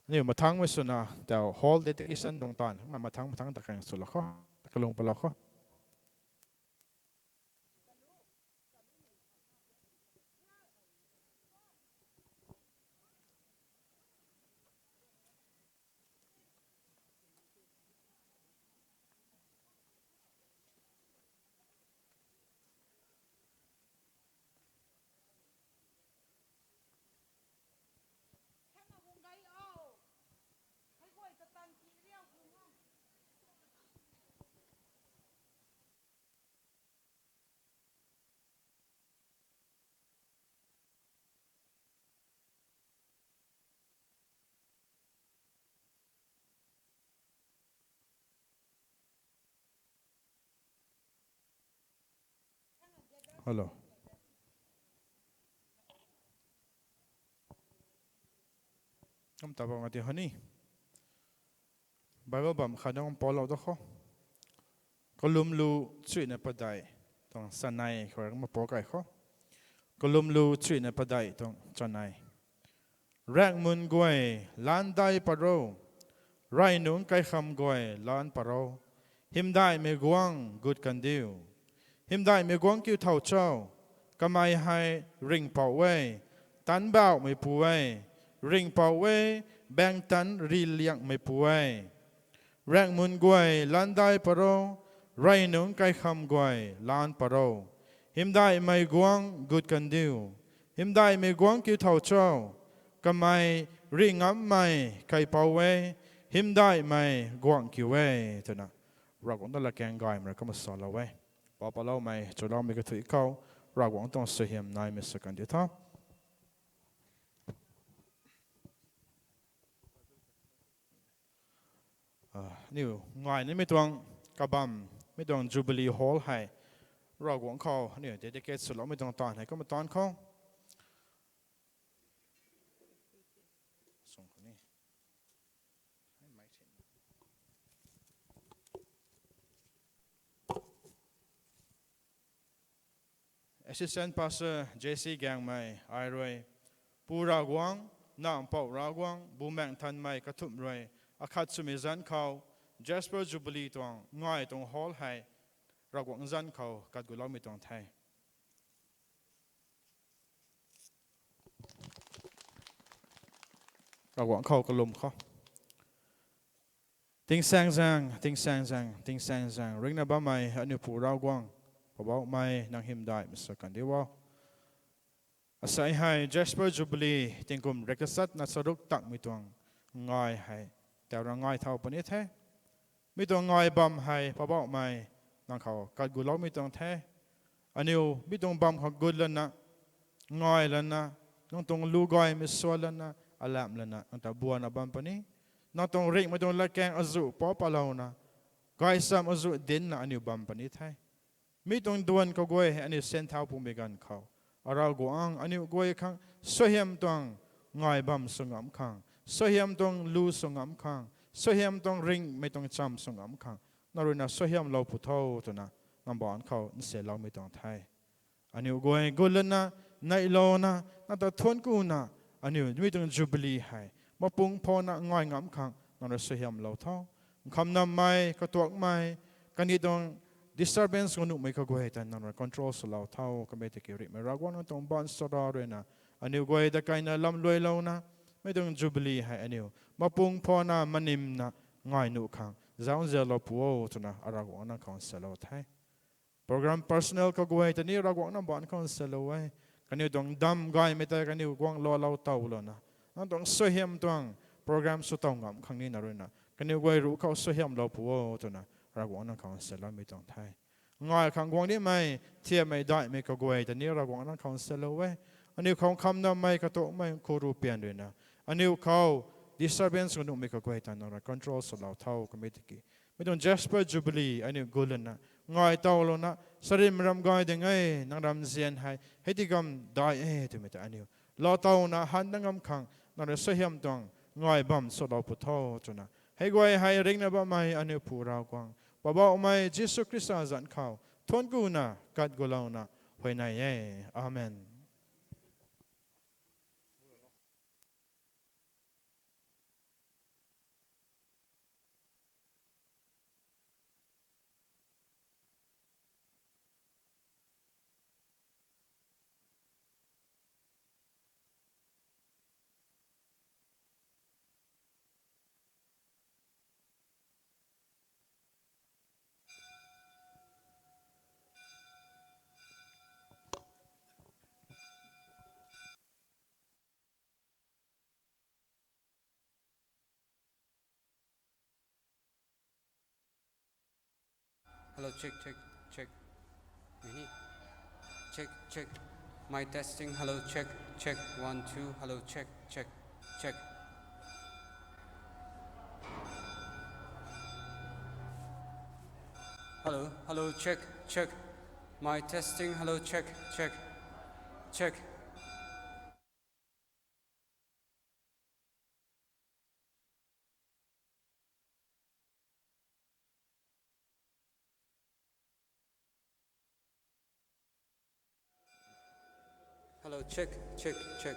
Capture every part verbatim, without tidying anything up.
Aniu mathangmei swna tau hall dedication tuang taanv, mathang mathang ta kaeng swlou khou, kalung palou khou. Hello. Kum ta bam nga ti honi. Bible bam khat nunc paulou da khou. Kalumlu chuina padeih tuang chanei khou kum paul kai khou. Kalumlu chuina padeih tuang chanei. Raengmun guay, laandai pat ro. Rey nungc kaikham guay, laan pat ro. Hymdaihmei guangc gut kandiu. Hymdaihmei guangc kiu thau cho. Kamei hei ringhpouc e, tanc bauhmeipu e, ringhpouc e, baengtanc riliangmeipu e. Raengmun guay, laandai pat ro. Rey nungc kaikham guay, laan pat ro. Hymdaihmei guangc gut kandiu. Hymdaihmei guangc kiu thau cho. Kamei rih ngammei kaipouc e, hymdaihmei guangc kiu e, twna Ravguangc ta latkaeng gaymei rui kumna salou e. Pau paloumei, chuloumei kathuic khou, Ravguangc tuang suaihiam naimei sw kandiu tho. Aniu ngai nimei tuang kabam, mi tuang Jubilee Hall hei, Ravguangc khou aniu dedicate swloumei tuang taanv hei kumna taanv khou. Assistant Pastor J C Gaengmei ai rui, Pu Ravguangc, Nac Mpouh Ravguangc, Bumaengh Nthanmei kathumh rui, akhat swmei zanc khou, Jasper Jubilee tuang ngai tuang hall hei, Ravguangc zanc khou kat guloumei tuang the. Ravguangc khou kalum khou. Tingsaengzaeng, tingsaengzaeng, tingsaengzaeng ringna bammei aniu Pu Ravguangc, Poubauhmei nang hymdaihmei sw kandiu o. Asei hei Jasper Jubilee tingkum rikchatna charuk takmei tuang ngai hei, tau ra ngai thau puni the. Mi tuang ngai bam hei Poubauhmei nang khou kat guloumei tuang the. Aniu mi tuang bam khou gut lana, ngai lana, nang tuang lu gaymei swan lana, alamh lana nang ta buana bam puni. Nang tuang ringhmei tuang latkaeng azuh pau palouna, gaychamv azuh dincna aniu bam puni the. Mi tuang duan kaguay hei aniu sian thau pumei ganv khou, Ravguangc, aniu guay khang suaihiam tuang ngai bam sw ngam khang, suaihiam tuang lu sw ngam khang, suaihiam tuang ringhmei tuang chamv sw ngam khang, nang ruina suaihiamlou pu tho twna nang baanc khou nsialoumei tuang the. Aniu guay gut lana, neihlouna, nang ta thuanc kuna, aniu mi tuang Jubilee hei mapung phana ngai ngam khang nang rui suaihiamlou tho. Nkhamnammei, katuakmei, kaniw tuang disturbance guang nuhmei kaguay ta nang rui control swlou tho. Kamei tiki rihmei Ravguangc, nang tuang baanchara ruina aniu guay dakaina lamluailouna, mi tuang Jubilee hei aniu mapung phana manimna ngai nuh khang zauzialou pu o twna Ravguangc nang khou nsialou the. Program personnel kaguay ta ni Ravguangc nang baanc khou nsialou e. Kaniw tuang dam gaymei tei kaniw guang loulou towlouna, nang tuang suaihiam tuang program sw tow ngam khang ni nang ruina kaniw guay ruc khou suaihiamlou pu o twna Ravguangc nang khou nsialoumei tuang the. Ngai khang guang nimei thiammei daihmei kaguay ta ni Ravguangc nang khou nsialou e. Aniu khou nkhamnammei, katuakmei, khuru pian ruina aniu khou disturbance guang nuhmei kaguay ta nang rui control swlou tho. Kamei tiki mi tuang Jasper Jubilee aniu gut lana, ngai towlouna, sarim ram gay ding e, nang ramzian hei hei ti kam dai e twmei ta aniu lou towna han na ngam khang nang rui suaihiam tuang ngai bam swlou pu tho twna, hei guay hei ringna bammei aniu Pu Ravguangc, Poubauhmei Jisu Khrista zanc khou thuanc kuna kat gulouna huayney e. Amen. Hello, check, check, check. Nini? Check, check. Mic testing. Hello, check, check. One, two. Hello, check, check, check. Hello, hello, check, check. Mic testing. Hello, check, check, check. Hello, check, check, check.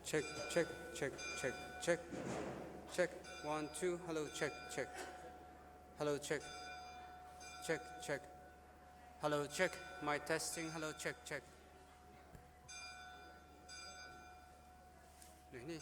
Check, check, check, check, check. Check. One, two. Hello, check, check. Hello, check. Check, check. Hello, check. Mic testing. Hello, check, check. Nini?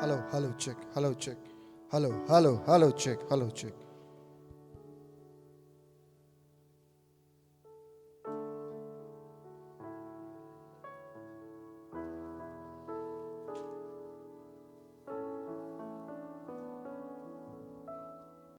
Hello, hello, check, hello, check. Hello, hello, hello, check, hello, check.